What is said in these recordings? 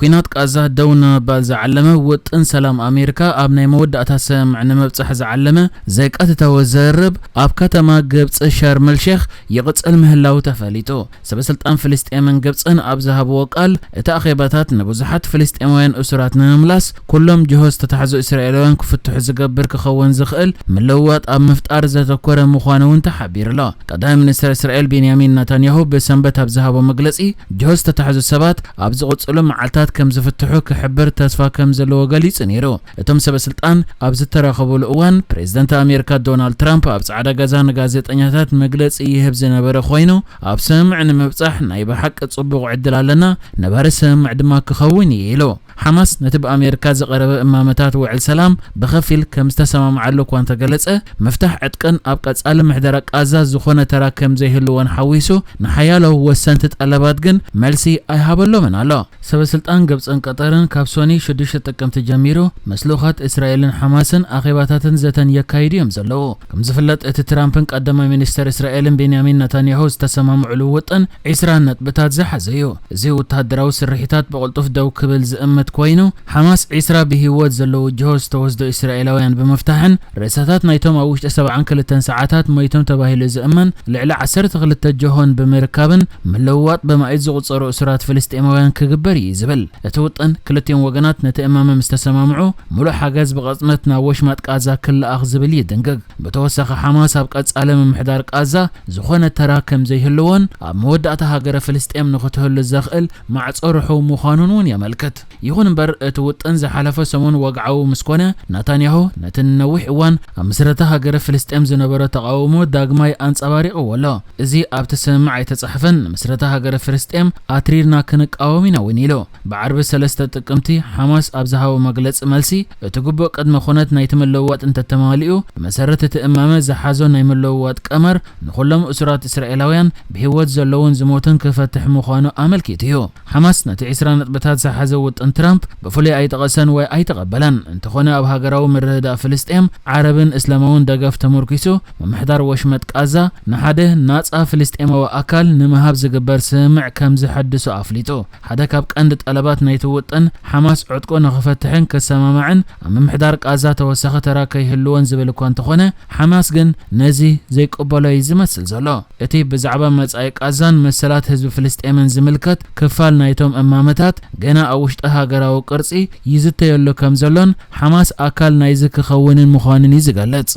ኲናት ቃዛ ደው ንምባል ዝዓለመ ውጥን ሰላም ኣሜሪካ ኣብ ናይ መወዳእታ ስምምዕ ንምብጻሕ ዝዓለመ ዘይቀጥታዊ ዘርብ ኣብ ከተማ ግብጺ ሸርመል ሼኽ ይቕጽል ምህላዉ ተፈሊጡ። ሰበስልጣን ፍልስጤምን ግብጽን ኣብ ዝሃብዎ ቃል፣ እቲ ኣኼባታት ንብዙሓት ፍልስጤማውያን እሱራት ንምምላስ፣ ኩሎም ጅሆ ዝተታሕዙ እስራኤላውያን ክፍትሑ ዝገብር ክኸውን ዝኽእል ምልውዋጥ ኣብ ምፍጣር ዘተኮረ ምዃኑ እውን ተሓቢሩ ኣሎ። ቀዳማይ ሚኒስትር እስራኤል ቤንያሚን ናታንያሁ ብሰንበት ኣብ ዝሃቦ መግለጺ፣ ጅሆ ዝተታሕዙ ሰባት ኣብ ዝቕጽሉ መዓልታት ከም ዝፍትሑ ክሕብር ተስፋ ከም ዘለዎ ገሊጹ ነይሩ። እቶም ሰበስልጣን ኣብ ዝተራኸቡሉ እዋን፣ ፕሬዝደንት ኣሜሪካ ዶናልድ ትራምፕ ኣብ ጻዕዳ ገዛ ንጋዜጠኛታት መግለጺ ይህብ ዝነበረ ኮይኑ፣ ኣብ ስምምዕ ንምብጻሕ ናይ ብሓቂ ጽቡቕ ዕድል ኣለና፣ ነባሪ ስምምዕ ድማ ክኸውን እዩ ኢሉ። ሓማስ ነቲ ብኣሜሪካ ዝቐረበ እማመታት ውዕል ሰላም ብኸፊል ከም ዝተሰማምዓሉ እኳ እንተገለጸ፣ ምፍታሕ ዕጥቅን ኣብ ቀጻሊ ምሕደራ ቃዛ ዝኾነ ተራ ከም ዘይህልዎን ሓዊሱ፣ ንሓያሎ ወሰንቲ ጠለባት ግን መልሲ ኣይሃበሎምን ኣሎ። ሰበስልጣን ግብጽን ቀጠርን ካብ ሶኒ ሽዱሽተ ጥቅምቲ ጀሚሩ ምስ ልኡኻት እስራኤልን ሓማስን ኣኼባታትን ዘተን የካይዱ እዮም ዘለዉ። ከም ዝፍለጥ፣ እቲ ትራምፕን ቀዳማይ ሚኒስተር እስራኤልን ቤንያሚን ናታንያሁ ዝተሰማምዕሉ ውጥን ዒስራ ነጥብታት ዝሓዘ እዩ። እዚ ወተሃደራዊ ስርሒታት ብቕልጡፍ ደው ክብል ዝእምት ኮይኑ፣ ሓማስ ዒስራ ብህይወት ዘለዉ ጅሆ ዝተወስዱ እስራኤላውያን ብምፍታሕን ሬሳታት ናይቶም ኣብ ውሽጢ ሰብዓን ክልተን ሰዓታት ሞይቶም ተባሂሉ ዝእመን ልዕሊ ዓሰርተ ክልተ ጅሆን ብምርካብን ምልውዋጥ ብማኢት ዝቑጸሩ እሱራት ፍልስጤማውያን ክግበር እዩ ዝብል። እቲ ውጥን ክልቲኦም ወገናት ነቲ እማመ ምስ ተሰማምዑ፣ ምሉእ ሓገዝ ብቐጽነት ናብ ወሽመጥ ቃዛ ክለኣኽ ዝብል ይድንግግ። ብተወሳኺ፣ ሓማስ ኣብ ቀጻሊ ምምሕዳር ቃዛ ዝኾነ ተራ ከም ዘይህልዎን ኣብ መወዳእታ ሃገረ ፍልስጤም ንኽትህሉ ዘኽእል ማዕጾ ርሑው ምዃኑን እውን የመልክት። ይኹን እምበር፣ እቲ ውጥን ዝሓለፈ ሰሙን ወግዓዊ ምስ ኮነ፣ ናታንያሁ ነቲ ንነዊሕ እዋን ኣብ ምስረታ ሃገረ ፍልስጤም ዝነበሮ ተቓውሞ ዳግማይ ኣንጸባሪቕዎ ኣሎ። እዚ ኣብቲ ስምምዕ ኣይተጻሕፈን፣ ንምስረታ ሃገረ ፍልስጤም ኣትሪርና ክንቃወም ኢና እውን ኢሉ። ብዓርቢ ሰለስተ ጥቅምቲ፣ ሓማስ ኣብ ዝሃቦ መግለጺ መልሲ፣ እቲ ግቡእ ቅድመ ኩነት ናይቲ ምልውዋጥ እንተተማሊኡ፣ ብመሰረት እቲ እማመ ዝሓዞ ናይ ምልውዋጥ ቀመር፣ ንኹሎም እሱራት እስራኤላውያን ብህይወት ዘለዉን ዝሞቱን ክፈትሕ ምዃኑ ኣመልኪቱ እዩ። ሓማስ ነቲ ዒስራ ነጥብታት ዝሓዘ ውጥን ትራምፕ ብፍሉይ ኣይጠቐሰን ወይ ኣይተቐበለን። እንተኾነ፣ ኣብ ሃገራዊ ምርድዳእ ፍልስጤም፣ ዓረብን እስላማውን ደገፍ ተመርኪሱ፣ ምምሕዳር ወሽመጥ ቃዛ ንሓደ ናጻ ፍልስጤማዊ ኣካል ንምሃብ ዝግበር ስምምዕ ከም ዝሐድሶ ኣፍሊጡ። ሓደ ካብ ቀንዲ ጠለባት ናይቲ ውጥን፣ ሓማስ ዕጥቁ ንኽፈትሕን ክሰማማዕን ኣብ ምምሕዳር ቃዛ ተወሳኺ ተራ ከይህልዎን ዝብል እኳ እንተኾነ፣ ሓማስ ግን ነዚ ዘይቅበሎ እዩ ዝመስል ዘሎ። እቲ ብዛዕባ መጻኢ ቃዛን መሰላት ህዝቢ ፍልስጤምን ዝምልከት ክፋል ናይቶም እማመታት ገና ኣብ ውሽጢ ሃገራዊ ቅርጺ ይዝተየሉ ከም ዘሎን ሓማስ ኣካል ናይዚ ክኸውንን ምዃኑን እዩ ዝገልጽ።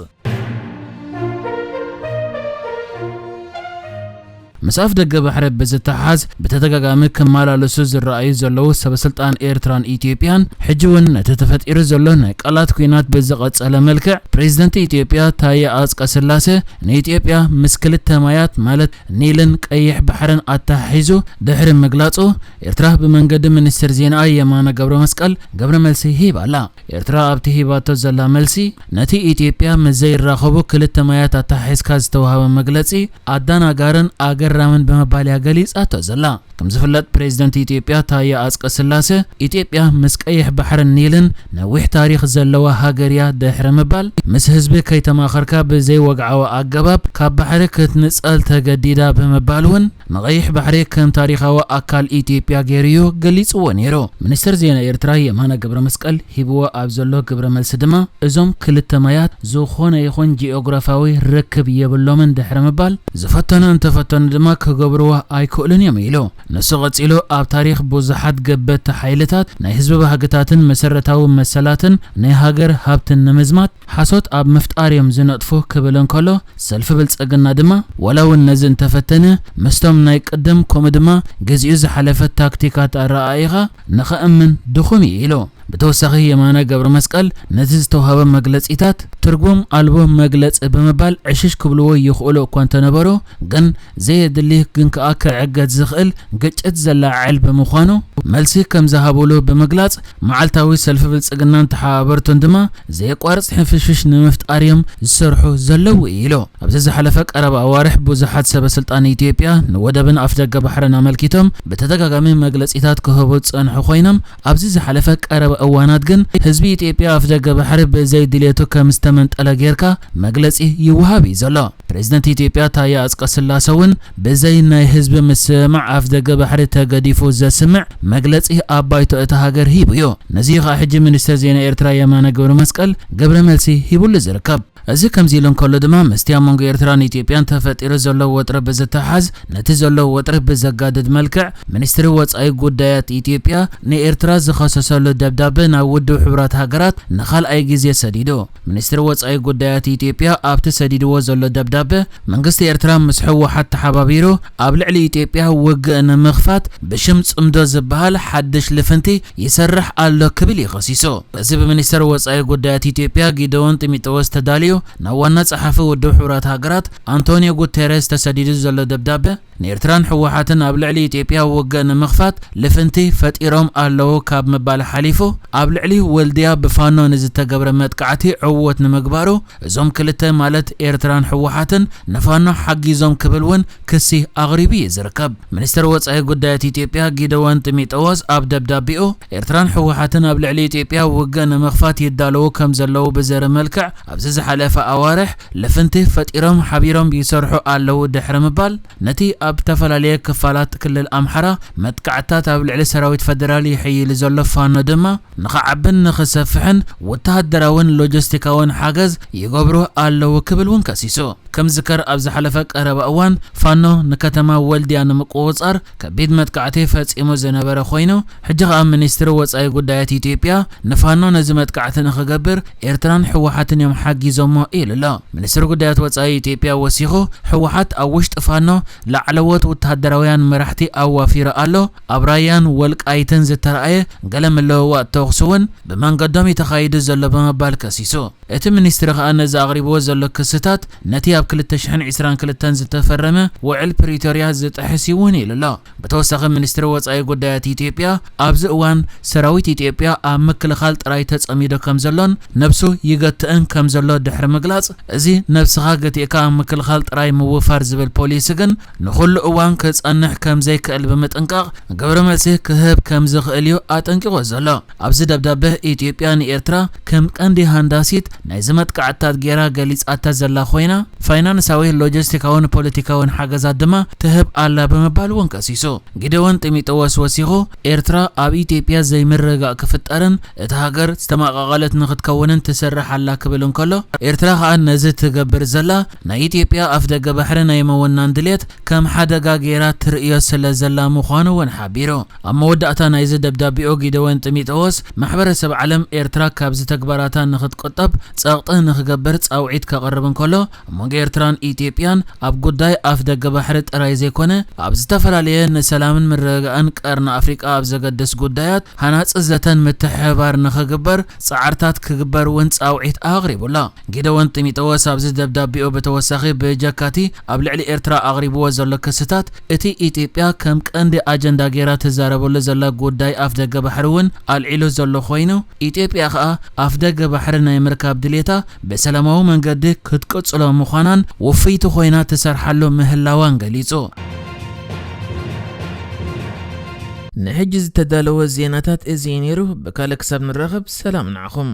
ምስ ኣፍ ደገ ባሕሪ ብዝተሓዝ ብተደጋጋሚ ክመላለሱ ዝረኣዩ ዘለዉ ሰበስልጣን ኤርትራን ኢትዮጵያን፣ ሕጂ እውን ነቲ ተፈጢሩ ዘሎ ናይ ቃላት ኲናት ብዝቐጸለ መልክዕ፣ ፕሬዝደንት ኢትዮጵያ ታየ ኣጽቀ ስላሴ ንኢትዮጵያ ምስ ክልተ ማያት፣ ማለት ኒልን ቀይሕ ባሕርን ኣተሓሒዙ ድሕሪ ምግላጹ፣ ኤርትራ ብመንገዲ ሚኒስትር ዜናኣ የማነ ገብረ መስቀል ግብረ መልሲ ሂባ ኣላ። ኤርትራ ኣብቲ ሂባቶ ዘላ መልሲ፣ ነቲ ኢትዮጵያ ምስ ዘይራኸቡ ክልተ ማያት ኣተሓሒዝካ ዝተዋህበ መግለጺ ኣደናጋርን ኣገራምን ብምባል እያ ገሊጻቶ ዘላ። ከም ዝፍለጥ፣ ፕሬዝደንት ኢትዮጵያ ታየ ኣጽቀ ስላሴ፣ ኢትዮጵያ ምስ ቀይሕ ባሕርን ኒልን ነዊሕ ታሪኽ ዘለዋ ሃገር እያ ድሕሪ ምባል፣ ምስ ህዝቢ ከይተማኸርካ ብዘይወግዓዊ ኣገባብ ካብ ባሕሪ ክትንጸል ተገዲዳ ብምባል እውን፣ ንቐይሕ ባሕሪ ከም ታሪኻዊ ኣካል ኢትዮጵያ ገይሩ እዩ ገሊጽዎ ነይሩ። ሚኒስትር ዜና ኤርትራ የማነ ገብረ መስቀል ሂብዎ ኣብ ዘሎ ግብረ መልሲ ድማ፣ እዞም ክልተ ማያት ዝኾነ ይኹን ጂኦግራፋዊ ርክብ የብሎምን ድሕሪ ምባል፣ ዝፈተኑ እንተፈተኑ ድማ ክገብርዎ ኣይክእሉን እዮም ኢሉ። ንሱ ቀጺሉ፣ ኣብ ታሪኽ ብዙሓት ገበቲ ሓይልታት ናይ ህዝቢ ባህግታትን መሰረታዊ መሰላትን ናይ ሃገር ሃብትን ንምዝማት ሓሶት ኣብ ምፍጣር እዮም ዝነጥፉ ክብል እንከሎ፣ ሰልፊ ብልጽግና ድማ፣ ዋላ እውን ነዚ እንተፈተነ፣ ምስቶም ናይ ቅድም ከምኡ ድማ ግዜኡ ዝሓለፈ ታክቲካት ኣረኣኢኻ ንኸእምን ድኹም እዩ ኢሉ። ብተወሳኺ፣ የማነ ገብረ መስቀል ነቲ ዝተዋህበ መግለጺታት ትርጉም ኣልቦ መግለጺ ብምባል ዕሽሽ ክብልዎ ይኽእሉ እኳ እንተነበሩ፣ ግን ዘየድሊ ግን ከኣ ክዕገት ዝኽእል ግጭት ዘለዓዕል ብምዃኑ፣ መልሲ ከም ዝሃብሉ ብምግላጽ፣ መዓልታዊ ሰልፊ ብልጽግናን ተሓባበርቱን ድማ ዘየቋርጽ ሕንፍሽፍሽ ንምፍጣር እዮም ዝሰርሑ ዘለዉ ኢሉ። ኣብዚ ዝሓለፈ ቀረባ ኣዋርሕ ብዙሓት ሰበ ስልጣን ኢትዮጵያ ንወደብን ኣፍደገ ባሕርን ኣመልኪቶም ብተደጋጋሚ መግለጺታት ክህቡ ዝጸንሑ ኮይኖም፣ ኣብዚ ዝሓለፈ ቀረባ እዋናት ግን ህዝቢ ኢትዮጵያ ኣፍደገ ባሕሪ ብዘይ ድሌቱ ከም ዝተመንጠለ ጌርካ መግለጺ ይወሃብ እዩ ዘሎ። ፕሬዝደንት ኢትዮጵያ ታየ ኣጽቀስላሰ እውን ብዘይ ናይ ህዝቢ ምስምማዕ ኣፍደገ ባሕሪ ተገዲፉ ዘስምዕ መግለጺ ኣብ ባይቶ እታ ሃገር ሂቡ እዩ። ነዚ እዩ ከዓ ሕጂ ሚኒስትር ዜና ኤርትራ የማነ ገብረ መስቀል ግብረ መልሲ ሂቡሉ ዝርከብ። እዚ ከምዚ ኢሉ እንከሎ ድማ፣ ምስቲ ኣብ መንጎ ኤርትራን ኢትዮጵያን ተፈጢሩ ዘሎ ወጥሪ ብዝተሓዝ፣ ነቲ ዘሎ ወጥሪ ብዘጋድድ መልክዕ፣ ሚኒስትሪ ወጻኢ ጉዳያት ኢትዮጵያ ንኤርትራ ዝኸሰሰሉ ደብዳበ ናብ ውድብ ሕቡራት ሃገራት ንኻልኣይ ግዜ ሰዲዱ። ሚኒስትሪ ወጻኢ ጉዳያት ኢትዮጵያ ኣብቲ ሰዲድዎ ዘሎ ደብዳበ፣ መንግስቲ ኤርትራ ምስ ህወሓት ተሓባቢሩ ኣብ ልዕሊ ኢትዮጵያ ውግእ ንምኽፋት ብሽም ጽምዶ ዝበሃል ሓድሽ ልፍንቲ ይሰርሕ ኣሎ ክብል እዩ ከሲሱ። እዚ ብሚኒስተር ወጻኢ ጉዳያት ኢትዮጵያ ጊደዎን ጢሞቴዎስ ተዳልዩ ናብ ዋና ጸሓፊ ውድብ ሕቡራት ሃገራት ኣንቶኒዮ ጉቴሬስ ተሰዲዱ ዘሎ ደብዳበ፣ ንኤርትራን ህወሓትን ኣብ ልዕሊ ኢትዮጵያ ውግእ ንምኽፋት ልፍንቲ ፈጢሮም ኣለዉ ካብ ምባል ሓሊፉ፣ ኣብ ልዕሊ ወልድያ ብፋኖ ንዝተገብረ መጥቃዕቲ ዕውት ንምግባሩ፣ እዞም ክልተ ማለት ኤርትራን ህወሓትን ንፋኖ ሓጊዞም ክብል እውን ክሲ ኣቕሪቡ እዩ ዝርከብ። ሚኒስተር ወጻኢ ጉዳያት ኢትዮጵያ ጊደዎን ጢሞቴዎስ ኣብ ደብዳቤኡ፣ ኤርትራን ህወሓትን ኣብ ልዕሊ ኢትዮጵያ ውግእ ንምኽፋት ይዳለዉ ከም ዘለዉ ብዘርኢ መልክዕ፣ ኣብዚ ዝሓለፈ ኣዋርሕ ልፍንቲ ፈጢሮም ሓቢሮም ይሰርሑ ኣለዉ ድሕሪ ምባል፣ ነቲ ኣብ ዝተፈላለየ ክፋላት ክልል ኣምሓራ መጥቃዕትታት ኣብ ልዕሊ ሰራዊት ፈደራል ይሕይል ዘሎ ፋኖ ድማ ንኽዓብን ንኽሰፍሕን ወተሃደራውን ሎጂስቲካውን ሓገዝ ይገብሩ ኣለዉ ክብል እውን ከሲሱ። ከም ዝከር ኣብ ዝሓለፈ ቀረባ እዋን ፋኖ ንከተማ ወልድያ ንምቁጽጻር ከቢድ መጥቃዕቲ ፈጺሙ ዝነበረ ኮይኑ፣ ሕጂ ኸኣ ሚኒስትሪ ወጻኢ ጉዳያት ኢትዮጵያ ንፋኖ ነዚ መጥቃዕቲ ንኽገብር ኤርትራን ህወሓትን እዮም ሓጊዞሞ ኢሉ ኣሎ። ሚኒስትሪ ጉዳያት ወጻኢ ኢትዮጵያ ወሲኹ፣ ህወሓት ኣብ ውሽጢ ፋኖ ላዕለዎት ወተሃደራውያን መራሕቲ ኣዋፊሩ ኣሎ፣ ኣብ ራያን ወልቃይትን ዝተረኣየ ገለ ምልውዋጥ ተኹሲ እውን ብመንገዶም እዩ ተኻይዱ ዘሎ ብምባል ከሲሱ። እቲ ሚኒስትሪ ከኣ ነዚ ኣቕሪብዎ ዘሎ ክስታት ነቲ ኣብ ክልተ ሽሕን ዕስራን ክልተን ዝተፈረመ ውዕል ፕሪቶርያ ዝጥሕስ እዩ እውን ኢሉ ኣሎ። ብተወሳኺ ሚኒስትሪ ወጻኢ ጉዳያት ኢትዮጵያ ኣብዚ እዋን ሰራዊት ኢትዮጵያ ኣብ ምክልኻል ጥራይ ተጸሚዶ ከም ዘሎን ነብሱ ይገትእን ከም ዘሎ ድሕሪ ምግላጽ፣ እዚ ነብስኻ ገቲእካ ኣብ ምክልኻል ጥራይ ምውፋር ዝብል ፖሊሲ ግን ንኹሉ እዋን ክጸንሕ ከም ዘይክእል ብምጥንቃቕ ግብረ መልሲ ክህብ ከም ዝኽእል እዩ ኣጠንቂቑ ዘሎ። ኣብዚ ደብዳበ ኢትዮጵያ ንኤርትራ ከም ቀንዲ ሃንዳሲት ናይዚ መጥቃዕትታት ጌራ ገሊጻታ ዘላ ኮይና፣ ፋይናንሳዊ፣ ሎጂስቲካውን ፖለቲካውን ሓገዛት ድማ ትህብ ኣላ ብምባል እውን ከሲሱ። ጊደዎን ጢሞቴዎስ ወሲኹ፣ ኤርትራ ኣብ ኢትዮጵያ ዘይምርግጋእ ክፍጠርን እታ ሃገር ዝተመቓቐለት ንክትከውንን ትሰርሕ ኣላ ክብል እንከሎ፣ ኤርትራ ከኣ ነዚ ትገብር ዘላ ናይ ኢትዮጵያ ኣፍደገ ባሕሪ ናይ ምውናን ድሌት ከም ሓደጋ ጌራ ትርእዮ ስለ ዘላ ምዃኑ እውን ሓቢሩ። ኣብ መወዳእታ ናይዚ ደብዳቤኡ ጊደዎን ጢሞቴዎስ ማሕበረሰብ ዓለም ኤርትራ ካብዚ ተግባራታ ንክትቁጠብ ጸቕጢ ንክገብር ጻውዒት ከቕርብ እንከሎ፣ ኣብ መንጎ ኤርትራን ኢትዮጵያን ኣብ ጉዳይ ኣፍደገ ባሕሪ ጥራይ ዘይኮነ፣ ኣብ ዝተፈላለየ ንሰላምን ምርግጋእን ቀርኒ ኣፍሪቃ ኣብ ዘገድስ ጉዳያት ሃናጺ ዘተን ምትሕብባር ንክግበር ጻዕርታት ክግበር እውን ጻውዒት ኣቕሪቡ ኣሎ። ጊደዎን ጢሞቴዎስ ኣብዚ ደብዳቤኡ ብተወሳኺ ብጀካቲ ኣብ ልዕሊ ኤርትራ ኣቕሪብዎ ዘሎ ክስታት፣ እቲ ኢትዮጵያ ከም ቀንዲ ኣጀንዳ ጌራ ትዛረበሉ ዘላ ጉዳይ ኣፍደገ ባሕሪ እውን ኣልዒሉ ዘሎ ኮይኑ፣ ኢትዮጵያ ከኣ ኣፍደገ ባሕሪ ናይ ምርካብ ድሌታ ብሰላማዊ መንገዲ ክትቅጽሎ ምዃናን ውፍይቲ ኮይና ትሰርሓሉ ምህላዋን ገሊጹ። ንሕጂ ዝተዳለወ ዜናታት እዚ እዩ ነይሩ። ብካልእ ክሳብ ንራኸብ ሰላም ንዓኹም።